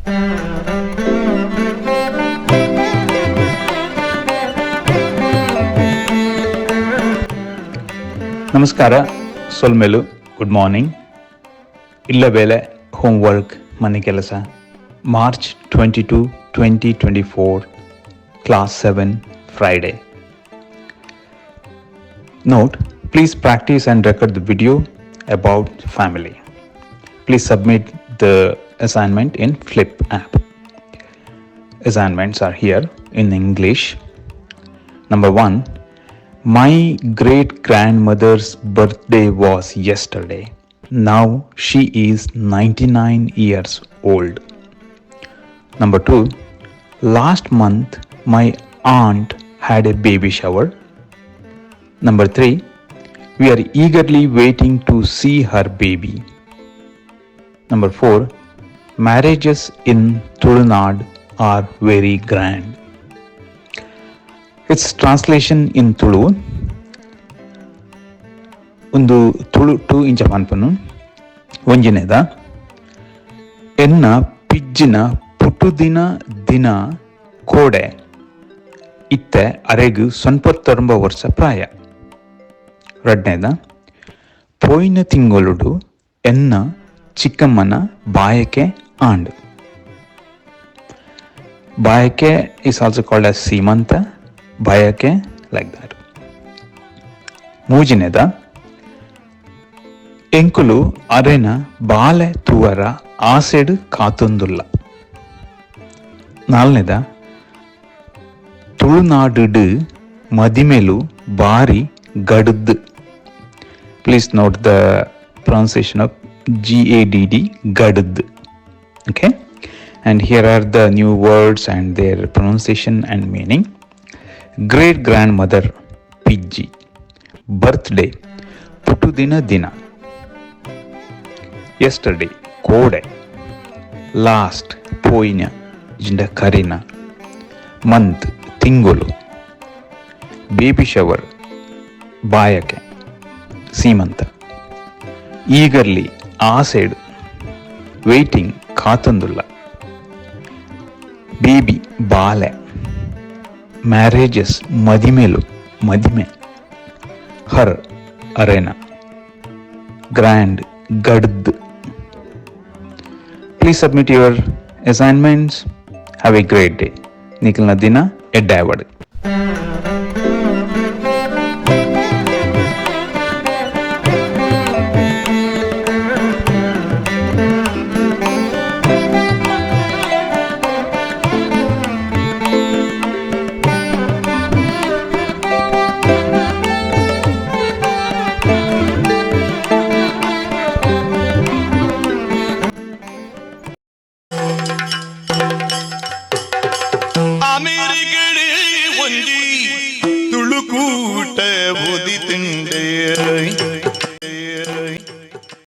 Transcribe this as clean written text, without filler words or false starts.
ನಮಸ್ಕಾರ, ಸೊಲ್ಮೆಲು, good morning. ಇಲ್ಲ ಬೇಲೆ, ಹೋಮ್ ವರ್ಕ್, ಮನೆ ಕೆಲಸ. March 22, 2024, class 7, Friday. Note, please practice and record the video about family. Please submit the assignment in Flip app. Assignments are here in English. Number 1, my great grandmother's birthday was yesterday. Now she is 99 years old. Number 2, last month my aunt had a baby shower. Number 3, we are eagerly waiting to see her baby. Number 4, marriages in Tulunad are very grand. Its translation in Tulu. ಉಂದು ತುಳು ಟು ಇಂಚ ಪನ್ಪುನು. ಒಂಜಿನೇದ, ಎನ್ನ ಪಿಜ್ಜಿನ ಪುಟ್ಟುದಿನ ದಿನ ಕೋಡೆ, ಇತ್ತೆ ಅರೆಗ್ 99 ವರ್ಷ ಪ್ರಾಯ. ರಡ್ಡನೇದ, ಪೋಯಿನ ತಿಂಗೊಲುಡು ಎನ್ನ ಚಿಕ್ಕಮ್ಮನ ಬಾಯಕೆ ಆಂಡ್. ಬಾಯಕೆ is also called as Seemantha, ಬಯಕೆ, ಲೈಕ್ that. ಮೂಜಿನೇದ, ಎಂಕುಲು ಅರೆನ ಬಾಲೆ ತೂವರ ಆಸೆಡ್ ಕಾತೊಂದುಲ್ಲ. ನಾಲ್ನೇದ, ತುಳುನಾಡು ಮದಿಮೆಲು ಬಾರಿ ಗಡ್ದ್. Please note the pronunciation of GADD, ಗಡ್ದ್. Okay, and here are the new words and their pronunciation and meaning. Great grandmother, ಪಿಜ್ಜಿ. ಬರ್ತ್ಡೇ, ಪುಟ್ಟುದಿನ ದಿನ. ಯೆಸ್ಟರ್ಡೇ, ಕೋಡೆ. ಲಾಸ್ಟ್, ಪೋಯಿನ ಜಿಂಡ ಕರಿನ. ಮಂತ್, ತಿಂಗಳು. ಬೇಬಿ ಶವರ್, ಬಾಯಕೆ, ಸೀಮಂತ. ಈಗರ್ಲಿ, ಆಸೆಡ್. ವೇಟಿಂಗ್, ಕಾತೊಂದುಲ್ಲ. ಬೇಬಿ, ಬಾಲೆ. ಮ್ಯಾರೇಜಸ್, ಮದಿಮೆಲು, ಮದಿಮೆ. ಹರ್, ಅರೆನ. ಗ್ರ್ಯಾಂಡ್, ಗಡ್ದ್. Please submit your assignments. Have a great day. ನಿಖಲ್ನ ದಿನ ಎಡ್ಡೆ ಆವಡ್. ಅಮೆರಿಕಡೆ ಒಂಜಿ ತುಳುಕೂಟ ಉದಿತುಂಡೆ.